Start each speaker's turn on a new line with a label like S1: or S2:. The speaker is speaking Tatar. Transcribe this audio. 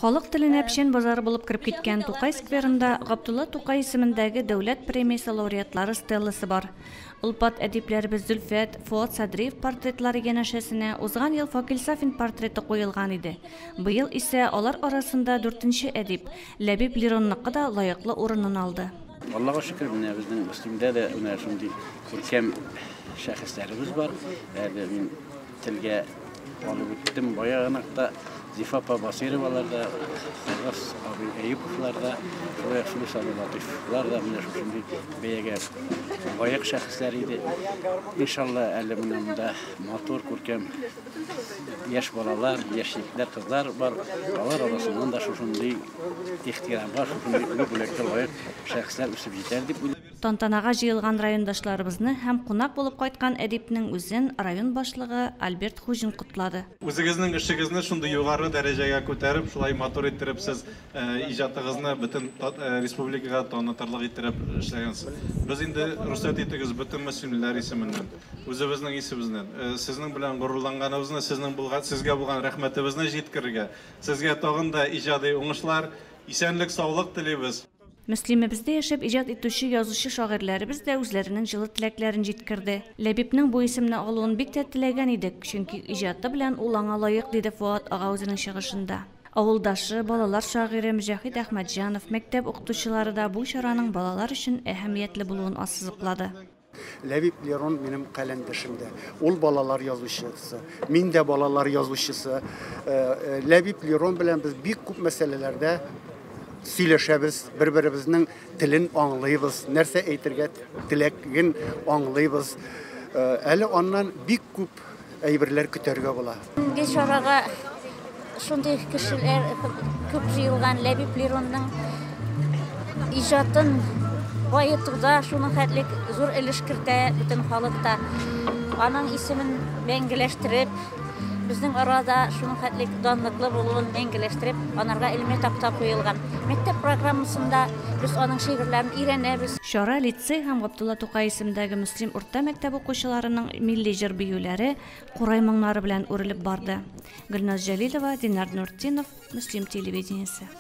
S1: Халык теленә Печән базары булып кереп киткән Тукай скверында Габдулла Тукай исемендәге дәүләт премиясе лауреатлары стелласы бар. Олпат әдипләребез Зөлфәт, Фоат Садриев портретлары янәшәсенә узган ел Факил Сафин портреты куелган иде. Быел исә алар арасында дүртенче әдип, Ләбиб Леронныкы да лаеклы урынын алды.
S2: Аллага шөкер, менә безнең Мөслимдә дә менә шундый күркәм шәхесләребез бар. Әле мин телгә алып үттем баягынак та Зифа апа Басыйровалар да, Фәргас абый Әюповлар да, шулай ук Флүс абый Латыйфовлар да менә шушындый бәягә лаек шәхесләр иде. Иншалла, әле менә монда матур, күркәм яшь балалар, яшь егетләр, кызлар бар. Алар арасыннан да шушындый ихтирамга, шушындый олы бүләккә лаек шәхесләр үсеп җитәр дип уйлыйм.
S1: Тантанага җыелган райондашларыбызны һәм кунак булып кайткан әдипнең үзен район башлыгы Альберт Хуҗин котлады.
S3: Үзегезнең эшегезне шундый югары дәрәҗәгә күтәреп, шулай матур иттереп сез иҗатыгызны бөтен республикага танытырлык иттереп эшләгәнсез. Без инде, рөхсәт итегез, бөтен мөслимлеләр исеменнән, үзебезнең исебезнән, сезнең белән горурланганыбызны, сезнең булган, сезгә булган рәхмәтебезне җиткерергә, сезгә тагын да иҗади уңышлар, исәнлек-саулык телибез.
S1: Мөслимебездә яшәп иҗат итүче язучы-шагыйрьләребез дә үзләренең җылы теләкләрен җиткерде. Ләбибнең бу исемне алуын бик тә теләгән идек, чөнки иҗаты белән ул аңа лаек, диде Фоат ага үзенең чыгышында. Авылдашы, балалар шагыйре Мөҗәһит Әхмәтҗанов, мәктәп укытучылары да бу чараның балалар өчен әһәмиятле булуын ассызыклады.
S4: Ләбиб Лерон минем каләмдәшем дә. Ул балалар язучысы. Мин дә балалар язучысы. Ләбиб Лерон белән без бик күп мәсьәләләрдә сөйләшәбез, бер-беребезнең телен аңлыйбыз, нәрсә әйтергә теләген аңлыйбыз. Әле аннан бик күп әйберләр көтәргә була.
S5: Бүгенге чарага шундый кешеләр күп җыелган. Ләбиб Леронның иҗатын баетуда шуның хәтле зур өлеш кертә бөтен халык та. Аның исемен мәңгеләштереп, безнең арада шуның хәтле данлыклы булуын мәңгеләштереп, анарга элмә такта куелган. Мәктәп программасында без аның шигырьләрен өйрәнәбез.
S1: Чара лицей һәм Габдулла Тукай исемендәге Мөслим урта мәктәбе укучыларының милли җыр-биюләре, курай моңнары белән үрелеп барды. Гөлназ Җәлилова, Динар Нуртдинов, Мөслим телевидениесе.